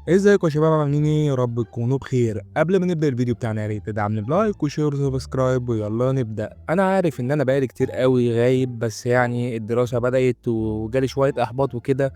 ازيكم يا شباب، عاملين ايه؟ يا رب تكونوا بخير. قبل ما نبدا الفيديو بتاعنا يا ريت تدعمني ب like و share و subscribe، ويلا نبدا. انا عارف ان انا بقالي كتير قوي غايب، بس يعني الدراسة بدات وجالي شوية احباط وكده،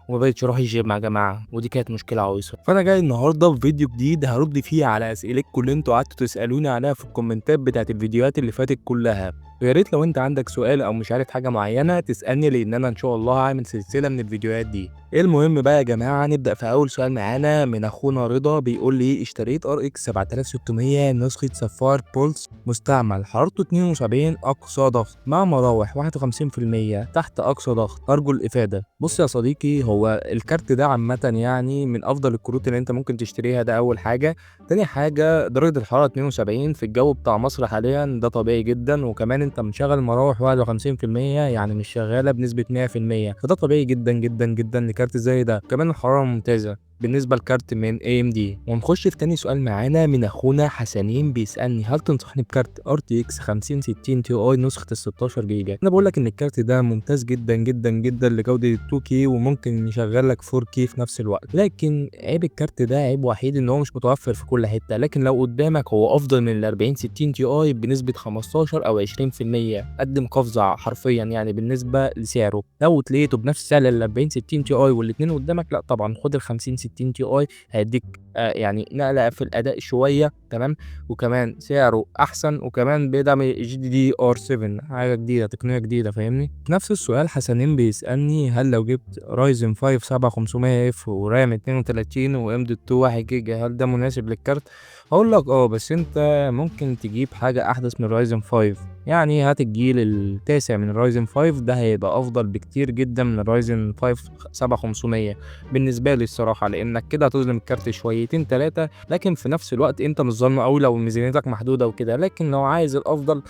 وما بقتش اروح الجيم يا جماعة، ودي كانت مشكلة عويصة. فانا جاي النهارده في فيديو جديد هرد فيه على اسئلتكم اللي انتوا قعدتوا تسالوني عليها في الكومنتات بتاعت الفيديوهات اللي فاتت كلها. ويا ريت لو انت عندك سؤال او مش عارف حاجة معينة تسالني، لان انا ان شاء الله هعمل سلسلة من الفيديوهات دي. المهم بقى يا جماعة نبدا في اول سؤال معانا من اخونا رضا، بيقول لي اشتريت RX 7600 نسخه Sapphire Pulse مستعمل، حرارته 72 اقصى ضغط مع مراوح 51% تحت اقصى ضغط، ارجو الافاده. بص يا صديقي، هو الكارت ده عامة يعني من افضل الكروت اللي انت ممكن تشتريها، ده اول حاجة. تاني حاجة درجه الحرارة 72 في الجو بتاع مصر حاليا ده طبيعي جدا، وكمان انت مشغل مراوح 51%، يعني مش شغالة بنسبة 100%، فده طبيعي جدا جدا جدا لكارت زي ده. كمان الحرارة ممتازة بالنسبة لكارت من AMD. ونخش في تاني سؤال معانا من اخونا حسنين، بيسالني هل تنصحني بكارت RTX 5060 Ti نسخه ال 16 جيجا؟ انا بقول لك ان الكارت ده ممتاز جدا جدا جدا لجوده 2K، وممكن يشغل لك 4K في نفس الوقت، لكن عيب الكارت ده عيب وحيد ان هو مش متوفر في كل حتة، لكن لو قدامك هو افضل من ال 4060 Ti بنسبة 15 او 20%، قدم قفزه حرفيا يعني بالنسبة لسعره. لو لقيته بنفس سعر ال 4060 Ti والاثنين قدامك، لا طبعا خد ال 5060 Ti، هيديك يعني نقله في الاداء شوية، تمام، وكمان سعره احسن، وكمان بيدعم GDDR 7، حاجة جديدة، تقنية جديدة، فاهمني؟ في نفس السؤال حسنين بيسالني هل لو جبت Ryzen 5 7500 F و RAM 32 و M.2 1 جيجا هل ده مناسب للكارت؟ هقول لك بس انت ممكن تجيب حاجة احدث من Ryzen 5، يعني هات الجيل التاسع من Ryzen 5، ده هيبقى افضل بكتير جدا من Ryzen 5 7500 بالنسبة لي الصراحة، لانك كده هتظلم الكارت شويتين تلاتة، لكن في نفس الوقت انت مش ظالمه قوي لو ميزانيتك محدودة وكده. لكن لو عايز الافضل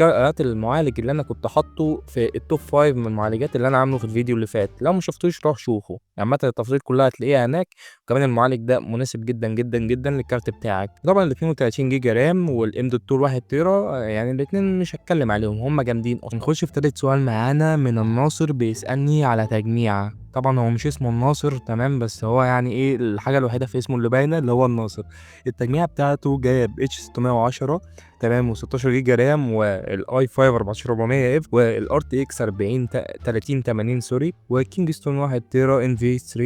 هات المعالج اللي انا كنت حاطه في ال top 5 من المعالجات اللي انا عامله في الفيديو اللي فات، لو ما شفتوش روح شوفه، عامة التفاصيل كلها هتلاقيها هناك. وكمان المعالج ده مناسب جدا جدا جدا للكارت بتاعك. طبعا ال 32 جيجا RAM وال M.2 1 تيرا، يعني الاثنين مش هتكلم عليهم، هم جامدين اصلا. نخش في تالت سؤال معانا من الناصر، بيسالني على تجميعه. طبعا هو مش اسمه الناصر، تمام، بس هو يعني ايه الحاجة الوحيدة في اسمه اللي باينة اللي هو الناصر. التجميعه بتاعته جاية ب H 610، تمام، و16 جيجا RAM وال i5 14400 F وال RTX 40 3080 sorry، وكينجستون 1 تيرا NV3،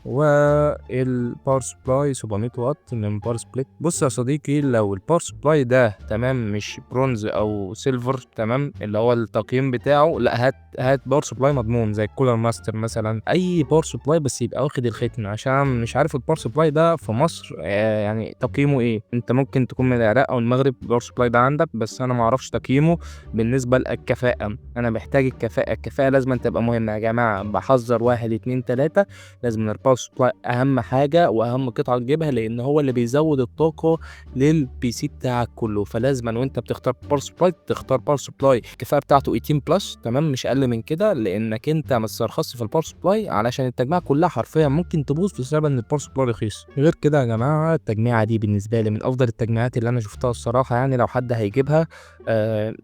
وال power supply 700 واط من Power Split. بص يا صديقي، لو ال power supply ده تمام مش برونز او silver، تمام، اللي هو التقييم بتاعه، لا هات power supply مضمون زي ال Cooler Master مثلا، اي power supply بس يبقى واخد الختم، عشان مش عارف ال power supply ده في مصر يعني تقييمه ايه. انت ممكن تكون من العراق او المغرب ال power supply ده عندك، بس انا ما اعرفش تقييمه بالنسبة للكفاءه. انا محتاج الكفاءة، الكفاءة لازم تبقى مهمة يا جماعة، بحذر 1 2 3، لازم ال power supply اهم حاجة واهم قطعه تجيبها، لان هو اللي بيزود الطاقة لل PC بتاعك كله. فلازم وانت بتختار power supply تختار power supply الكفاءة بتاعته 18 plus، تمام، مش اقل من كده، لانك انت ما تسترخصش في ال power supply علشان التجميعه كلها حرفيا ممكن تبوظ بسبب ان ال power supply رخيص. غير كده يا جماعة التجميعه دي بالنسبة لي من افضل التجميعات اللي انا شفتها الصراحة، يعني لو حد هيجيبها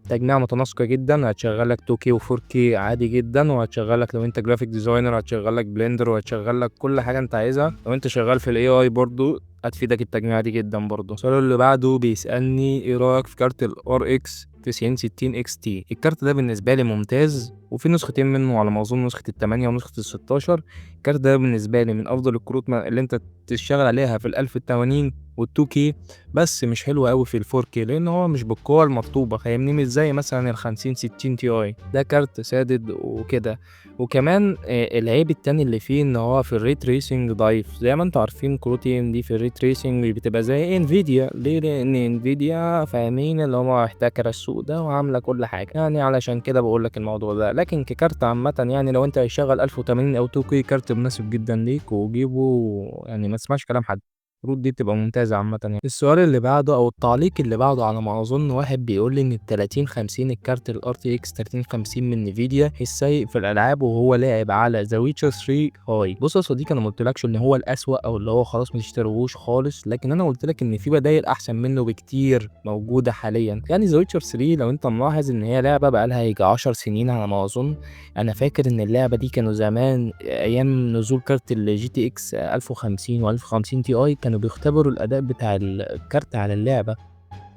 تجميعه متناسقه جدا، هتشغلك 2K و 4K عادي جدا، وهتشغلك لو انت graphic designer هتشغلك Blender، وهتشغلك كل حاجة انت عايزها. لو انت شغال في ال AI برضو هتفيدك التجميعه دي جدا برضو. السؤال اللي بعده بيسالني ايه رايك في كارت ال RX 9060 XT؟ الكارت ده بالنسبة لي ممتاز، وفي نسختين منه على ما اظن، نسخه التمانية ونسخة الستاشر. الكارت ده بالنسبة لي من افضل الكروت اللي انت تشتغل عليها في الألف التمانين وال 2K، بس مش حلو قوي في ال 4K لان هو مش بالقوة المطلوبة، فاهمني؟ مش زي مثلا ال 5060 Ti، ده كارت سادد وكده. وكمان العيب التاني اللي فيه ان هو في ال ray tracing ضعيف، زي ما انتوا عارفين كروت AMD في ال ray tracing بتبقى زي Nvidia. ليه؟ لان Nvidia فاهمين اللي هو احتكر السوق ده وعامله كل حاجة، يعني علشان كده بقول لك الموضوع ده. لكن ككارت عامة يعني لو انت هتشغل 1080 او 2K كارت مناسب جدا ليك، وجيبه، يعني ما تسمعش كلام حد. الكروت دي بتبقى ممتازة عامة يعني. السؤال اللي بعده أو التعليق اللي بعده على ما أظن، واحد بيقول لي إن ال 3050 الكارت ال RTX 3050 من نفيديا السيء في الألعاب وهو لاعب على The Witcher 3 high. بص يا صديقي، أنا ما قلتلكش إن هو الأسوأ أو اللي هو خلاص ما تشتروهوش خالص، لكن أنا قلت لك إن في بدايل أحسن منه بكتير موجودة حاليا. يعني The Witcher 3 لو أنت ملاحظ إن هي لعبة بقالها يجي 10 سنين على ما أظن. أنا فاكر إن اللعبة دي كانوا زمان أيام نزول كارت ال GTX 1050 و 1050 Ti كانوا بيختبروا الأداء بتاع الكارت على اللعبة.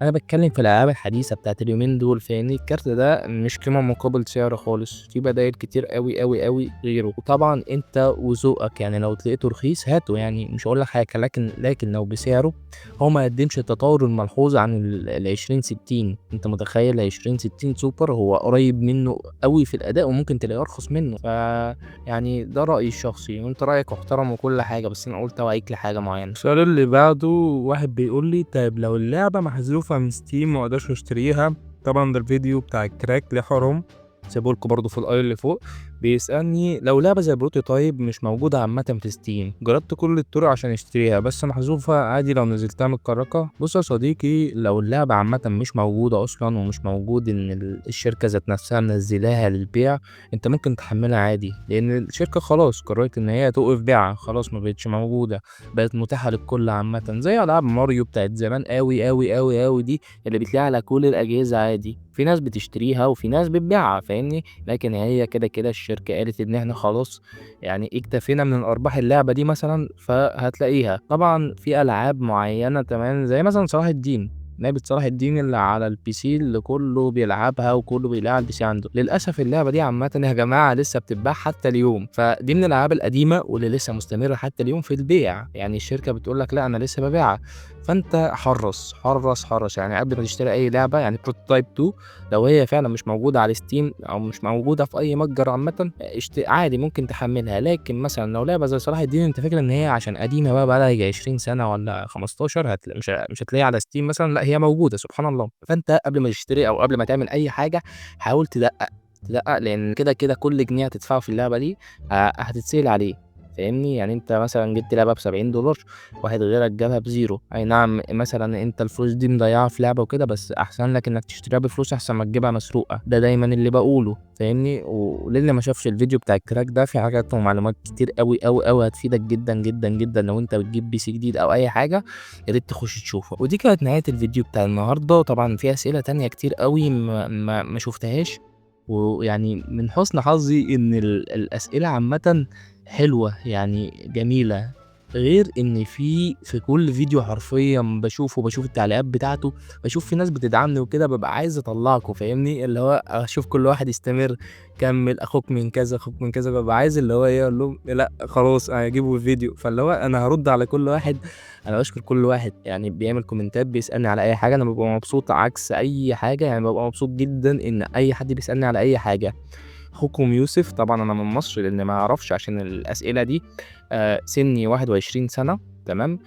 أنا بتكلم في الألعاب الحديثة بتاعت اليومين دول، فاهمني؟ الكارت ده مش قيمة مقابل سعر خالص، في بدايل كتير أوي أوي أوي غيره. وطبعا أنت وذوقك يعني، لو لقيته رخيص هاته يعني، مش هقول لك حاجة، لكن لو بسعره هو ما قدمش التطور الملحوظ عن ال 2060. أنت متخيل 2060 سوبر هو قريب منه أوي في الأداء وممكن تلاقيه أرخص منه. ف يعني ده رأيي الشخصي، وأنت رأيك محترم وكل حاجة، بس أنا قلت أوعيك لحاجة معينة. السؤال اللي بعده واحد بيقول لي طيب لو اللعبة محذوفة من Steam ما اقدرش اشتريها. طبعا ده الفيديو بتاع ال crack ليه حرام، سيبولكوا برضو في ال i اللي فوق. بيسألني لو لعبة زي Prototype مش موجودة عامة في Steam، جربت كل الطرق عشان اشتريها بس محذوفة، عادي لو نزلتها متكركة؟ بص يا صديقي، لو اللعبة عامة مش موجودة أصلا ومش موجود إن الشركة ذات نفسها منزلاها للبيع، أنت ممكن تحملها عادي، لأن الشركة خلاص قررت إن هي توقف بيعها، خلاص ما بقتش موجودة، بقت متاحة للكل عامة، زي ألعاب ماريو بتاعت زمان أوي أوي أوي أوي دي اللي بتلاقيها على كل الأجهزة عادي، في ناس بتشتريها وفي ناس بتبيعها، فاهمني؟ لكن هي كده كده الشركة قالت إن إحنا خلاص يعني اكتفينا من أرباح اللعبة دي مثلا، فهتلاقيها. طبعا في ألعاب معينة تمام، زي مثلا صلاح الدين، لعبة صلاح الدين اللي على ال PC اللي كله بيلعبها وكله بيلعب على ال PC عنده. للأسف اللعبة دي عامة يا جماعة لسه بتتباع حتى اليوم، فدي من الألعاب القديمة واللي لسه مستمرة حتى اليوم في البيع. يعني الشركة بتقول لك لا أنا لسه ببيعها، فأنت حرص حرص حرص يعني قبل ما تشتري أي لعبة. يعني Prototype 2 لو هي فعلا مش موجودة على Steam أو مش موجودة في أي متجر عامة، عادي ممكن تحملها. لكن مثلا لو لعبة زي صلاح الدين أنت فاكر إن هي عشان قديمة بقى لها يجي 20 سنة ولا 15 مش هتلاقيها على Steam مثلا، لا هي موجودة سبحان الله. فأنت قبل ما تشتري أو قبل ما تعمل أي حاجة حاول تدقق تدقق، لأن كده كده كل جنيه هتدفعه في اللعبة دي هتتسأل عليه، فاهمني؟ يعني انت مثلا جبت لعبه ب$70، واحد غيرك جابها ب zero، اي نعم مثلا انت الفلوس دي مضيعها في لعبه وكده، بس احسن لك انك تشتريها بفلوس احسن ما تجيبها مسروقه. ده دايما اللي بقوله، فاهمني؟ وللي ما شافش الفيديو بتاع ال crack ده، في حاجات ومعلومات كتير قوي قوي قوي هتفيدك جدا جدا جدا لو انت بتجيب PC جديد او اي حاجه، يا ريت تخش تشوفه. ودي كانت نهايه الفيديو بتاع النهارده. طبعا في اسئله تانية كتير قوي ما شفتهاش، ويعني من حسن حظي ان الاسئله عامه حلوه يعني جميله، غير ان في كل فيديو حرفيا بشوفه، بشوف التعليقات بتاعته، بشوف في ناس بتدعمني وكده، ببقى عايز اطلعكم، فاهمني؟ اللي هو اشوف كل واحد يستمر، كمل، اخوك من كذا، اخوك من كذا، ببقى عايز اللي هو ايه، اقول لهم لا خلاص هجيبه الفيديو. فاللي هو انا هرد على كل واحد، انا بشكر كل واحد يعني بيعمل كومنتات بيسالني على اي حاجه، انا ببقى مبسوط عكس اي حاجه، يعني ببقى مبسوط جدا ان اي حد بيسالني على اي حاجه. اخوكم يوسف، طبعا انا من مصر لان ما اعرفش عشان الاسئله دي، سني 21 سنه، تمام،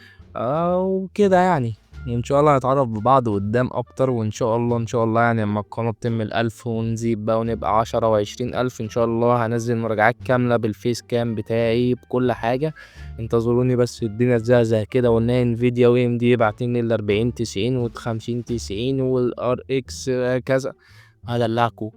وكده يعني. وان شاء الله هنتعرف ببعض قدام اكتر، وان شاء الله ان شاء الله يعني لما القناه تتم ال1000 ونزيد بقى ونبقى 10 وعشرين الف ان شاء الله، هنزل مراجعات كامله بال face cam بتاعي بكل حاجه. انتظروني بس الدنيا تزهزه كده، وان انفيديا و AMD باعتين لي ال 4090 وال 5090 وال RX كذا، هدلعكو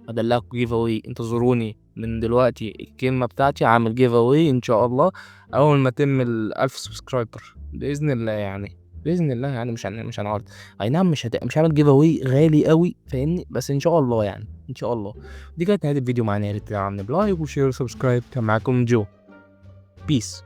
giveaway. انتظروني من دلوقتي، الكلمة بتاعتي عامل giveaway ان شاء الله اول ما تتم ال1000 subscriber باذن الله، يعني باذن الله يعني مش هنعرض، اي نعم مش هعمل giveaway غالي قوي، فاهمني؟ بس ان شاء الله يعني ان شاء الله. دي كانت نهاية الفيديو معانا، يا ريت تدعمني ب like و share و subscribe. كان معاكم جو، peace.